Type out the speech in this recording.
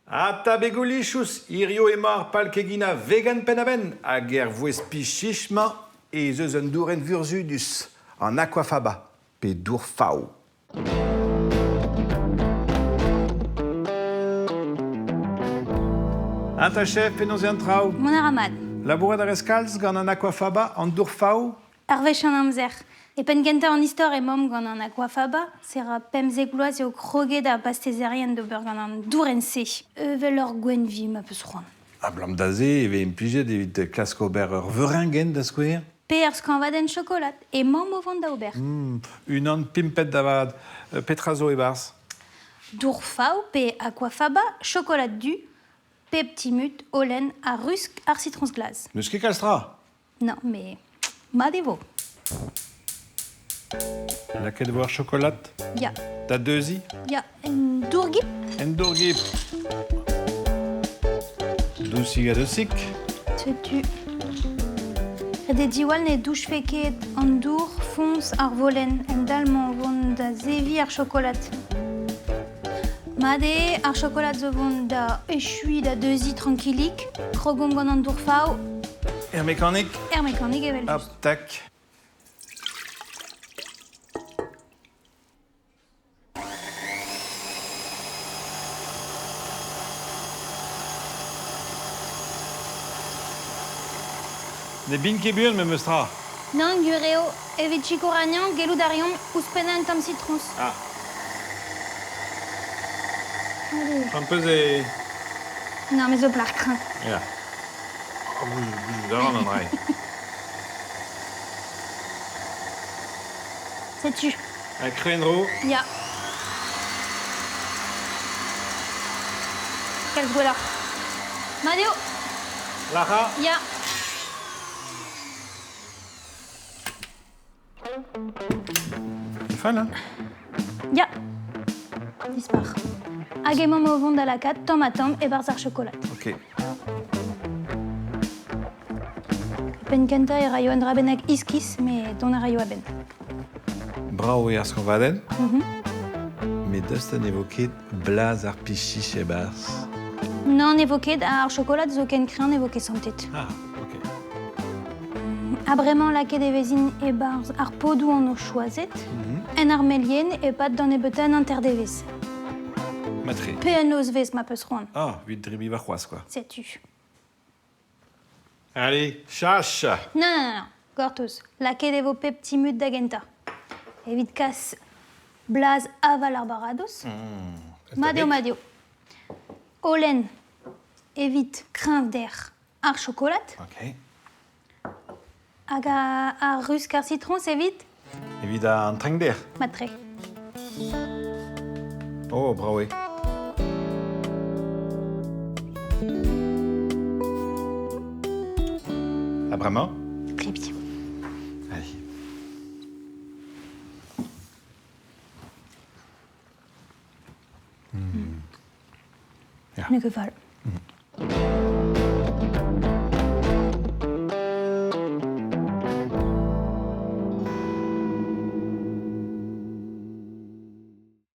Ata begoulichous, hirio emañ ar pal-keginañ vegan penn-a-benn hag er voest-pichich-mañ ez eus un dourenn vurzhudus, an aquafaba, pe dour fav. Ata chef, penaos eo an traoù? Mont a ra mat. Labourat a rez kalz gant an aquafaba, an dour fav? Ar wech an amzer. E penn-kentañ an istor emaomp gant an aquafaba. Se ra 15 vloaz eo kroget ar bastezerien d'ober gant an dourenn-se. Evel ur gwenn-vi ma peus c'hoant. Abalamour da se e vez implijet evit klask ober ur veurengenn da skouer. Pe ur skañvadenn chokolad. Emaomp o vont da ober. Unan pimpet da vat. Petra zo e-barzh? Dour fav pe aquafaba, chokolad du, pep timut, holen ha rusk ar sitroñs glas. N'eus ket kalz tra. Non, mais mat e vo. Lakaet e vo ar chokolad? Ya. Da deuziñ? Ya, en dourgip. En dourgip. Dousig ha dousik. Setu. Ret eo diwall ne douchfe ket an dour foñs ar volenn en dal-mañ vont da zeviñ ar chokolad. Mat eo, ar chokolad zo vont da echuiñ da deuziñ trankilik. Krogomp gant an dour fav. Er mekanik? Er mekanik evel-just. Hop, tak. Ne bin ket buan memes tra. Nann, gwir eo. Evit sikour anezhañ, gellout a reomp ouzhpennañ un tamm sitroñs. Ah. Un peu e... Non, mais zo plac'h kreñv. Ya. Oh, gouzout a ran an dra. Setu. Ha kreñv-dro? Ya. Kalz gwelloc'h. Mat eo. Lara? Ya. Fall, hein? Ya. Dispar. Hag emaomp o vont da lakaat tamm-ha-tamm e-barzh ar chokolad. Ok. Penn kentañ e raio un dra bennak iskis, met dont a raio a-benn. Brav eo ar skañvadenn. Met daoust ha ne vo ket blaz ar pichich e-barzh? Non, ne vo ket. Ar chokolad zo ken kreñv ne vo ket santet. Ah, ok. Ha bremañ lakaet e vezin e-barzh ar podoù an o choazet, en ar melien e-pad d'an nebeutañ un hanter-devezh. Matre. Pe un nozvezh ma peus c'hoant. Ah, evit drebiñ warc'hoazh, quoi. Setu. Allez, chache! Non, non, non, gortoz. Lakaet e vo pep timud da gentañ. Evit kas blaz aval ar baradoz. Mat eo, mat eo. Holen evit kreñvder ar chokolad. Ok. Hag ar rusk ar sitroñs evit? Evit an trenkder. Mat-tre. Oh, brav eo. Ha bremañ? Très bien. Allez. N'eo ket fall.